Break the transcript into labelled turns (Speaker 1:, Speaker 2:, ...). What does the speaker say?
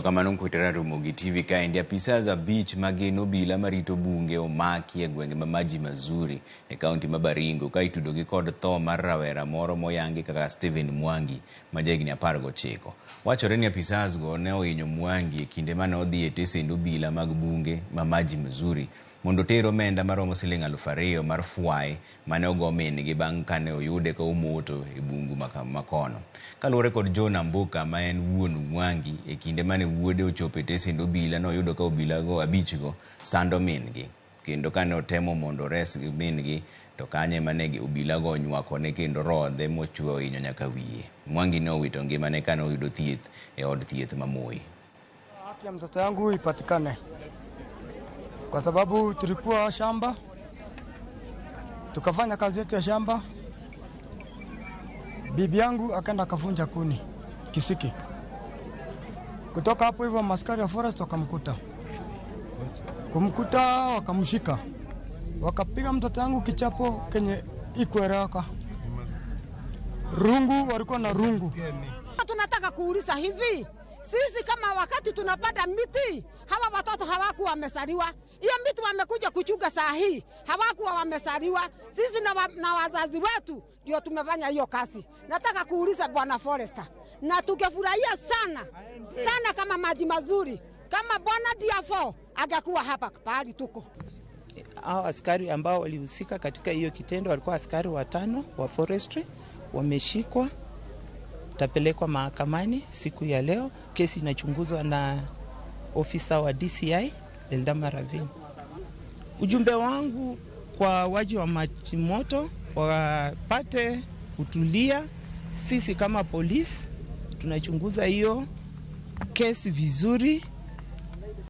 Speaker 1: Erokamano Nkwitera Ramogi TV kaendi. Apisas 5 magin obila marito bunge omaki e gwenge ma Maji Mazuri e kaunti ma Baringo ka itudogi kod tho mar rawera moro moyangi kaka Stephen Mwangi ma jahigni 19. Wachore ni apisas go ne ohinyo Mwangi e kinde mane odhi e tesend obila mag bunge ma Maji Mazuri mondo oter omenda maromo siling 2000 mar fwai mane ogo min-gi bang' kane oyude ka omoto e bungu makono. Kaluwore kod John Ambuka ma en wuon Mwangi, e kinde mane wuode ochopo e tesend obila noyudo ka obilago 5 go sando min-gi. Kendo kane otemo mondo ores min-gi to kanyo ema ne obilago onywakone kendo rodhe mochwe ohinyo nyaka wiye. Mwangi ne owito ngimane kane oyudo thieth e od thieth ma Moi.
Speaker 2: Haki ya mtoto yangu ipatikane, kwa sababu tulikuwa shamba tukafanya kazi yetu ya shamba. Bibi yangu akaenda akavunja kuni kisiki. Kutoka hapo hivyo maskari wa forest wakamkuta, kumkuta wakamshika, wakapiga mtoto yangu kichapo kenye ikueleweka. Rungu, walikuwa na rungu.
Speaker 3: Tunataka kuuliza hivi, sisi kama wakati tunapanda miti, hawa watoto hawakuwa wamesaliwa. Hiyo miti wamekuja kuchunga saa hii, hawakuwa wamesaliwa. Sisi na wazazi wetu ndio tumefanya hiyo kazi. Nataka kuuliza Bwana Forester, na tungefurahia sana sana kama maji mazuri, kama Bwana DFO angekuwa hapa pahali tuko.
Speaker 4: Hao askari ambao walihusika katika hiyo kitendo walikuwa askari 5 wa forestry, wameshikwa, tapelekwa mahakamani siku ya leo. Kesi inachunguzwa na ofisa wa DCI Eldama Ravine. Ujumbe wangu kwa waji wa Majimoto wapate kutulia. Sisi kama polisi tunachunguza hiyo kesi vizuri.